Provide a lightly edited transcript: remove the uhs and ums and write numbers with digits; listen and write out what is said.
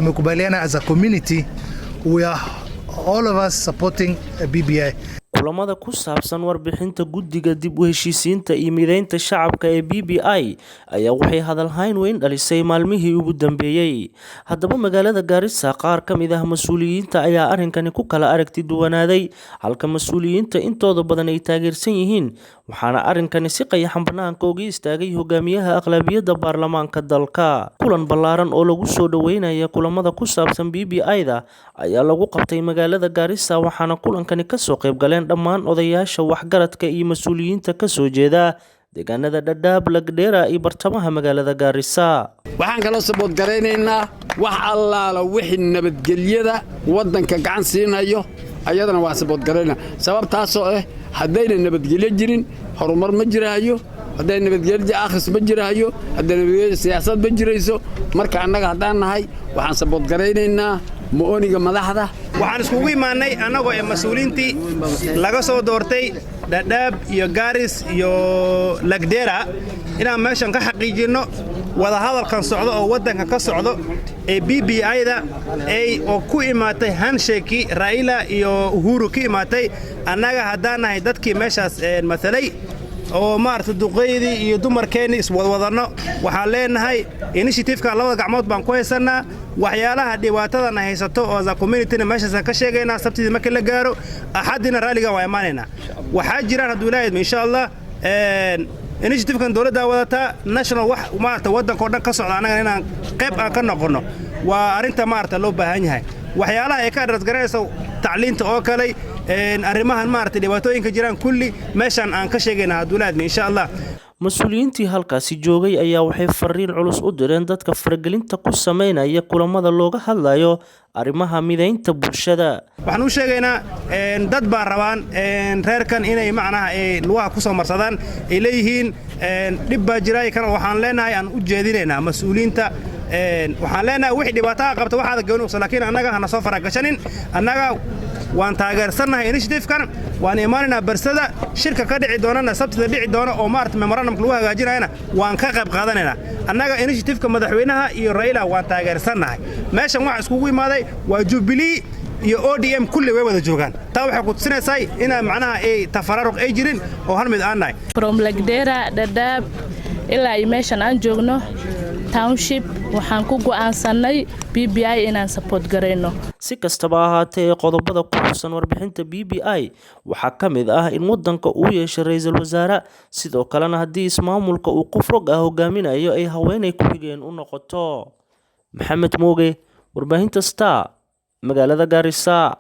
Tumekubaliana as a community, we are all of us supporting BBI. Kulamada ku saabsan warbixinta Guddiga Dib u Heshiisiinta iyo Mideynta Shacabka ee BBI ayaa waxay hadal hayn weyn dhalisay maalmihii ugu dambeeyay. Haddaba, magaalada Gaarisa qaar ka mid ah mas'uuliyiinta ayaa arrinkani ku kala aragti duwanaaday, halka mas'uuliyiinta intooda badan ay taageersan yihiin, waxaana arrinkani si qayaxan bannaanka uga istaagay hogaamiyaha aqlabiyadda baarlamaanka dalka. Kulan ballaaran oo lagu soo dhaweynaya kulamada ku saabsan BBI-da ayaa lagu qabtay magaalada Gaarisa, waxaana kulankani kasoo qayb galeen dhammaan odayaasha waxgaradka iyo mas'uuliyiinta ka soo jeeda deegaanada Dhadhaab, Lagdheera iyo bartamaha magaalada Gaarisa. Waxaan kaloo support garaynaynaa wax allaala wixii nabadgelyada waddanka gacan siinayo, ayadana waa support garaynaa. Sababtaasoo ah, haddayna nabadgelyo jirin, horumar ma jiraayo. Hadday nabadgelyo, akhris ma jiraayo. Hadday nabadgelyo, siyaasad ma jirayso. Marka annaga haddaan nahay, waxaan support garaynaynaa maoniga madaxda. Waxaan iskugu imaannay annagoo ee mas-uuliintii laga soo doortay Dhadhaab iyo Gaaris iyo Lagdera inaan meeshan ka xaqiijinno wadahadalkan socdo oo waddanka ka socdo ee BBI-da ay oo ku imaatay handshake-kii Raila iyo Uhuru ka imaatay. Annaga haddaan nahay dadkii meeshaas matalay oo maarata duqeydii iyo dumarkeennii iswadwadanno, waxaan leenahay initiative-ka labada gacmood baan ku haysannaa. Waxyaalaha dhibaatadana haysato oo as a community-na meeshaasaan ka sheegaynaa. Sabtidii markii la gaaro, Axaddina rallygan waa imaanaynaa. Waxaa jiraan, hadduu Ilaahay idmo, insha Allah, initiative-kan dowladdaa wadataa, national wax maarata waddanka oo dhan ka socda, annagana inaan qayb aan ka noqonno waa arrinta maarata loo baahan yahay. Waxyaalaha ay ka address garanayso, tacliinta oo kale, arrimahan maarata dhibaatooyinka jiraan, kulli meeshaan aan ka sheegayna, hadduu Ilaahay idmo, insha Allah. Mas-uuliyiintii halkaasi joogay ayaa waxay fariin culus u direen dadka faragelinta ku sameynaya kulamada looga hadlayo arrimaha mideynta bulshada. Waxaan u sheegaynaa, dad baa rabaan reerkan inay macnaha ay lugaha ku soo marsadaan, ay leeyihiin dhib baa jira kan. Waxaan leenahay, aan u jeedinaynaa mas-uuliyiinta, waxaan leenahay wixii dhibaataha qabta waxaada gooni uqsa, laakiin annaga hana soo faragashanin. Annaga waan taageersannahay initiative-kan, waan imaanaynaa barsada shirka ka dhici doonana, Sabtida dhici doona oo maarata memorandumka lagu hagaajinayana waan ka qayb qaadanaynaa. Annaga initiative-ka madaxweynaha iyo Raila waan taageersannahay. Meeshan waxa iskugu imaaday waa Jubilee iyo ODM, kulli way wada joogaan. Taa waxay ku tusinaysaa inaa macnaha ay tafaraaruq ay jirin oo hal mid aan nahay. From Lagdera, Dhadhaab ilaa iyo meeshan aan joogno township, waxaan ku go'aansannay BBI inaan support garayno. Si kastaba ahaatee, qodobada ku xusan warbixinta BBI waxaa ka mid ah in wadanka uu yeeshay ra'iisul wasaare, sidoo kalena haddii ismaamulka uu qof rag ah hogaaminayo, ay haweeney ku-xigeen u noqoto. Maxamed Mooge, warbaahinta Star, magaalada Gaarisa.